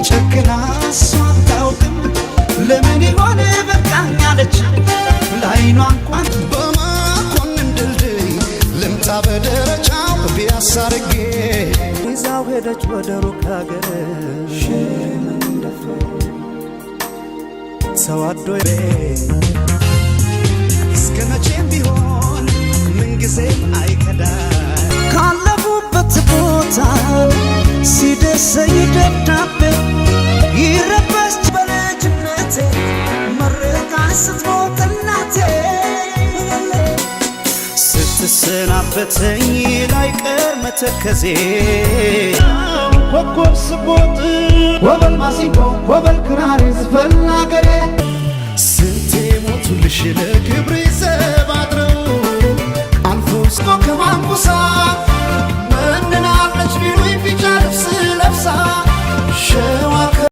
ጨክና እሷ አታውቅም። ለምን ይሆን በቃኝ አለች ለዓይኗ እንኳን። በመኮንን ድልድይ ልምጣ በደረጃው ቢያሳርጌ። ይዛው ሄደች ወደ ሩቅ ሀገር። ተዋዶ እስከ መቼም ቢሆን ምንጊዜም አይከዳ። ካለፉበት ቦታ ሲደርሰኝ ደብዳቤ ይረበስ በልጅነቴ መርቃኝ ስትሞት እናቴ። ስትሰናበተኝ ላይቀር መተከዜ። ኮከብ ስቦጥ ኮበል ማሲንቆ ኮበል ክራሬ ዝፈን አገሬ። ስንቴ ሞቱልሽ ለክብሬ ዘብ አድረው አልፎ እስኮ ከማንኩሳ መንናለች ቢሉኝ ቢጫ።